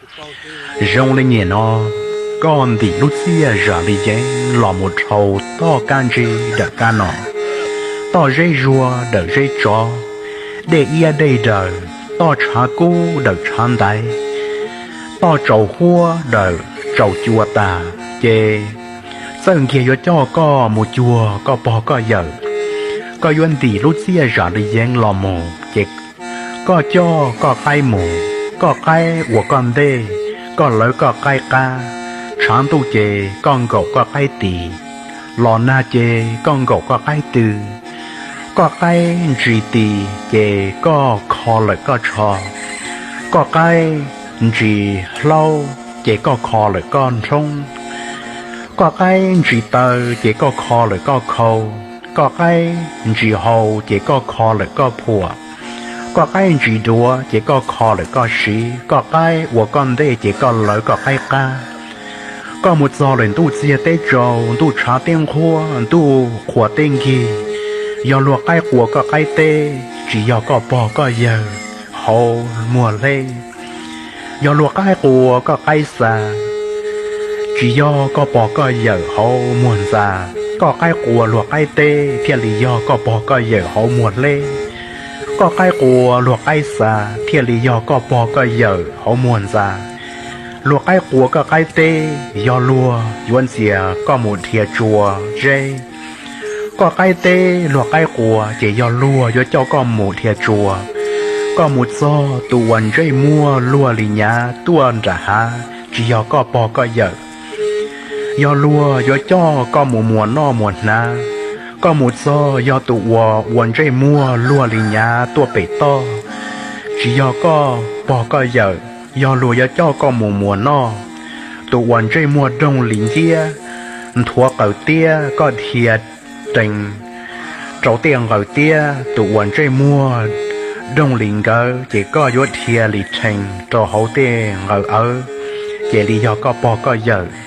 Zoo li nyem no, koj ntim lub txiaj zam li yeeb los mus dhau toj kab ntsig dawm kab no, toj zeb zuag dawm zeb tsov, dej iab dej daws, toj tshav kub dawm tshav ntaiv, toj tsaus huab dawm tsaus cua tas, ces txawj nkiag yuav coj koj mus cuag koj pog koj yawm. Koj yuav ntim lub txiaj zam li yeeb los mus ces koj coj koj qaib mus, koj qaib ua koj ntej, koj lawv koj qaib qab. Tshav ntuj ces koj nkaum koj qaib tis, los nag ces koj nkaum koj qaib tw. Koj qaib ntsis tis ces koj kho lawm koj tsho, koj qaib ntsis hlaub ces koj kho lawm koj nrhoob, koj qaib ntsis taw ces koj kho lawm koj khau, koj qaib ntsis hau ces koj kho lawm koj phuam, koj qaib ntsis duav ces koj kho lawm koj siv, koj qaib ua koj ntej ces koj lawv koj qaib qab. Koj mus txog lawm ntuj txiag teb tsaus, ntuj tshav teb nqhuab, ntuj qhua teb nkig, yog luag qaib qua koj qaib teb, tsis yog koj pog koj yawg hauv muag hleb. Yog luag qaib qua koj qaib xa, tsis yog koj pog koj yawm hauv muag ntxa. Koj qaib qua luag qaib teb thiaj li yog koj pog koj yawm hauv muag hleb. Koj qaib qua luag qaib xa thiaj li yog koj pog koj yawm hauv muag ntxa. Luag qaib qua koj qaib teb yog luag yuav ntxias koj mus dhia tsua zeb. Koj qaib teb luag qaib qua ces yog luag yuav coj koj mus dhia tsua. Koj mus txog tus uas ntsej muag luag li nyav tuaj nram hav tsis yog koj pog koj yawm, yog luag yuav coj koj mus muas noj muas hnav. Koj mus txog yog tus uas ua ntsej muag luag li nyav tuaj pem toj, tsis yog koj pog koj yawm, yog luag yuav coj koj mus muas noj. Tus uas ntsej muag doog li nciab, nthuav qaws tiab koj dhia rees rau tej nqaws tiab, tus uas ntsej muag doog li nkawd ces koj yuav dhia li rhees rau hauv tej nqaws awb, ces li yog koj pog koj yawm.